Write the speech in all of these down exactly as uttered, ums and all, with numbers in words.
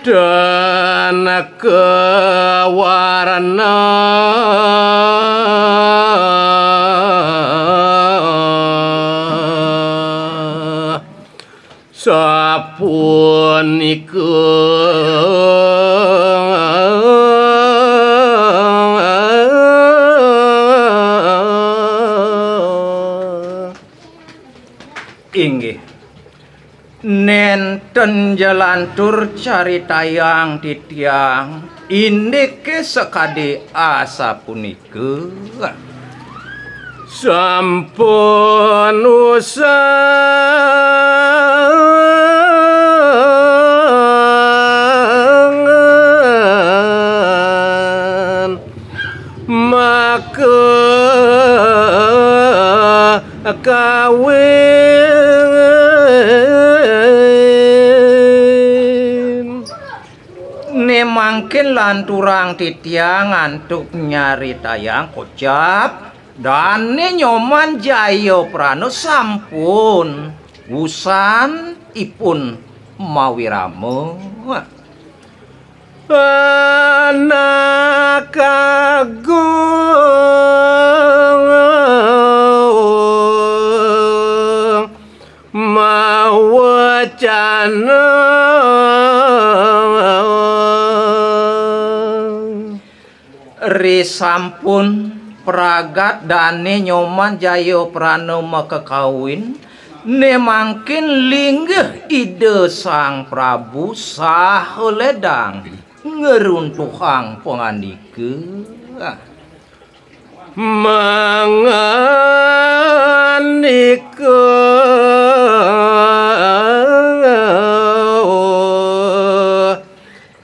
Tan kawarna sapunika. Inggih. Nénten ja lantur caritayang titiang, indiké sakadi asapunika. Sampun usangan maka kawin. Né mangkin lanturang titiang antuk nyaritayang kocap, dané Nyoman Jayaprana sampun wusan ipun mawirama. Anak Agung mawacana. Risampun pragat dané Nyoman Jayaprana makakawin, né mangkin linggih Ida Sang Prabu saha lédang ngruntuhang pangandika. Mangandika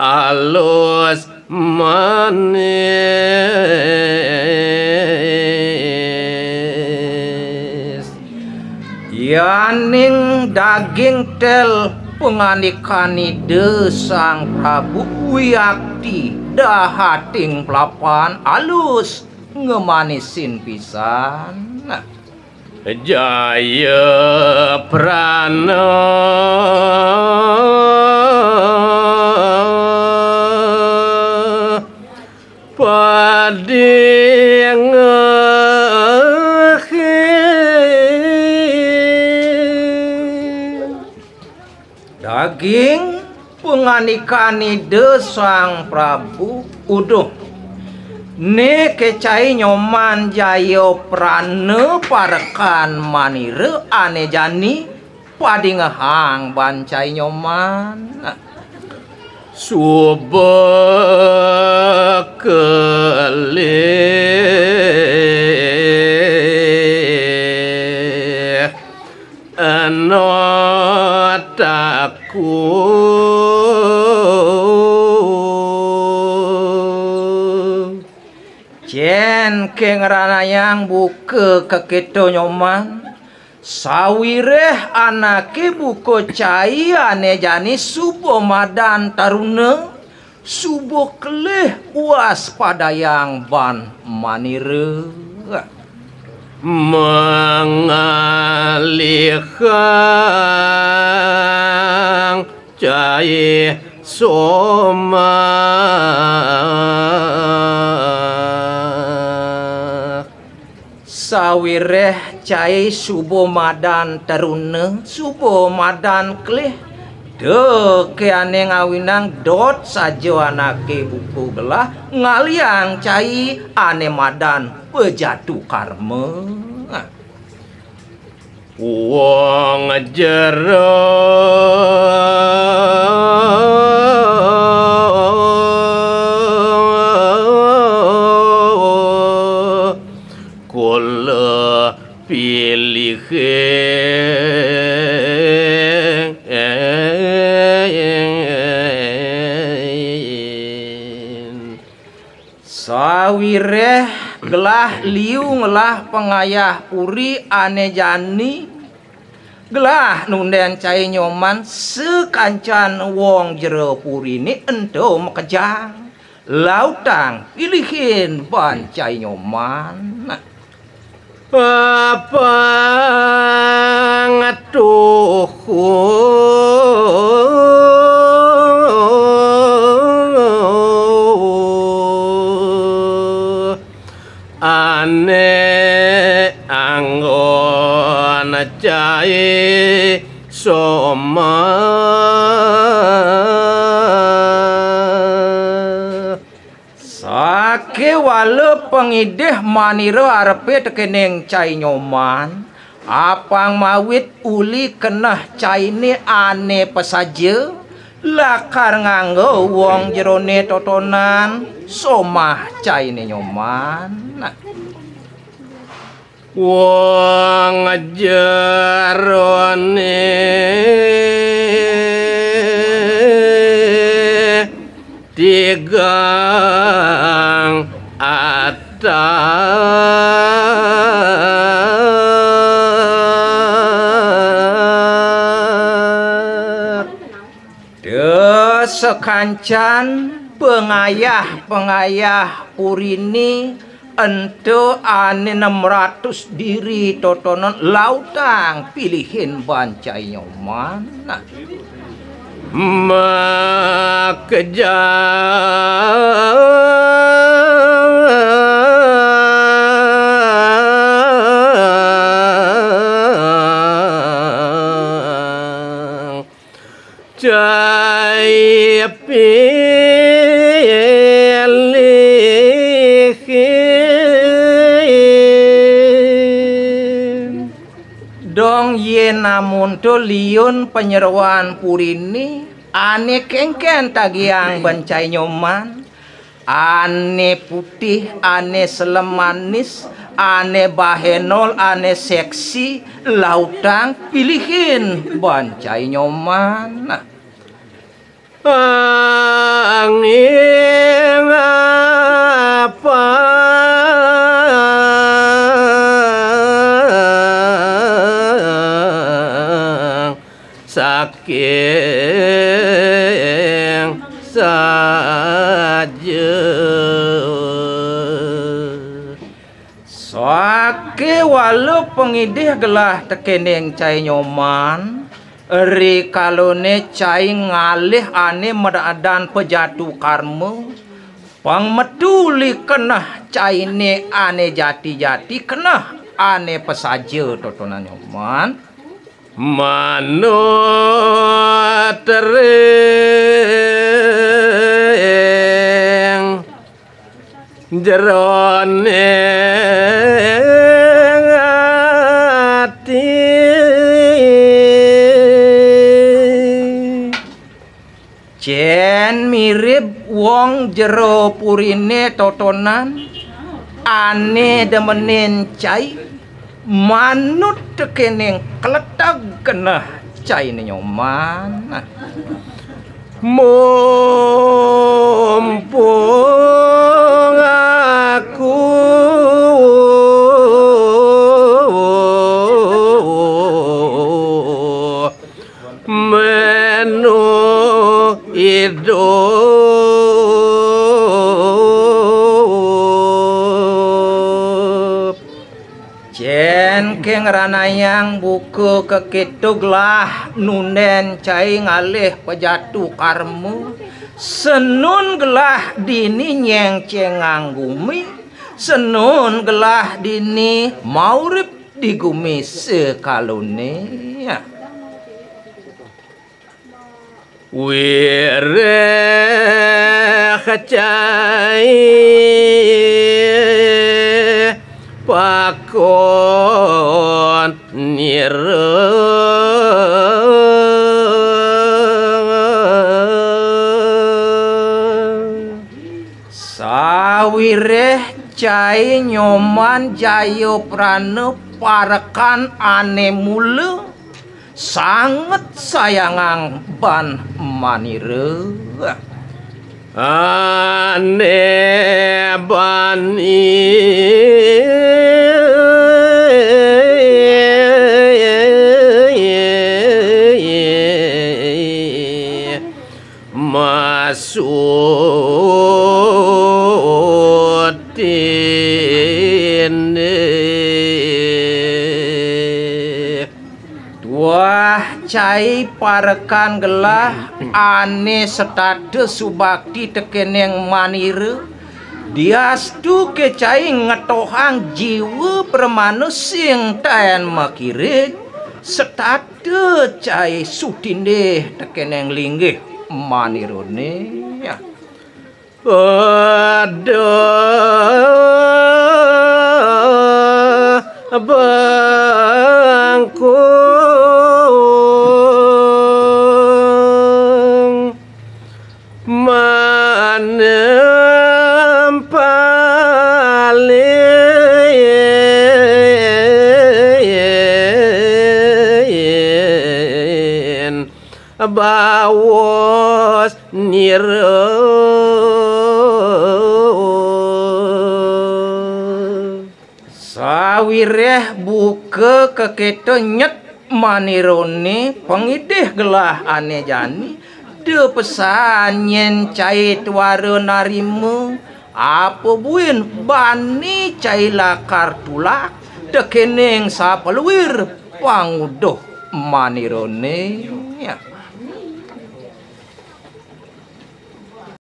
alus manis. Yaning daging tel pangandikan Ida Sang Prabu wiakti dahating pelapan alus ngemanisin pisan. Jayaprana padingehing. Daging pangandikan Ida Sang Prabu, uduh. Né ké cai Nyoman Jayaprana parekan manira ané jani padingehang ban cai Nyoman. Suba kelih ana taku. Cén ké ngranayang buka kakéto Nyoman. Sawiréh anaké buka cai ané jani suba madan taruna, suba kelih waspadayang ban manira. Mangalihang cai somak. Sawiréh cai suba madan taruna, suba madan kelih. Da ké ané ngawinang dot saja anaké buka gelah, ngalihang cai ané madan pajatu karma. Wong jero kula pilihin. Sawiréh gelah liu ngelah pangayah puri ané jani, gelah nundén cai Nyoman sakancan wong jero puriné ento makejang. Lautang pilihin ban cai Nyoman. Apang tuhu. Sakéwala pangidih manira arepé tekéning Cai Nyoman, apang mawit uli keneh cainé ané pasaja, lakar nganggo wong jeroné totonan, somah Cainé Nyoman. Wong jeroné tigang atak. Sakancan pangayah-pangayah puriné ento ané nem ratus diri totonan lautang pilihin ban Cai Nyoman. Makejang Cai pilihin. Dong yén amonto liun panyeroan puriné, ané kénkén tagihang ban Cai Nyoman. Ané putih, ané selem manis, ané bahénol, ané séksi, lautang pilihin ban Cai Nyoman. Anging apang saking saja. Sakéwala pangidih gelah tekéning Cai Nyoman, rikalané cai ngalih ané madan pejatu karma, pang metu uli keneh cainé ané jati-jati, keneh ané pasaja totonan Nyoman. Manut ring jeroning ati. Cén mirib wong jero puriné totonan, ané demenin cai, manut tekéning kleteg keneh cainé Nyoman. Mumpung aku menu idup. Cén ké ngranayang buka kakéto gelah nundén cai ngalih pejatu karma, senun gelah dini nyéngcéngang gumi, senun gelah dini maurip di gumi sekaloné. Wiréh cai pakon nira. Sawiréh cai Nyoman Jayaprana parekan ané mula, sanget sayangang ban manira. Ané bani masut dini. Tuah cai parekan gelah ané setata subakti tekéning manira, diastu ké cai ngetohang jiwa pramana sing taén makirig, Setata cai sutindih tekeneng linggih manirone. Ya. Aduh, bangkung manempalin baos nira. Sawiréh buka kekéto nyet manirone pangidih gelah ané jani, da pesan nyén cai tuara narima, apa buin bani cai lakar tulak, tekéning sapaluir panguduh manirone. Ya.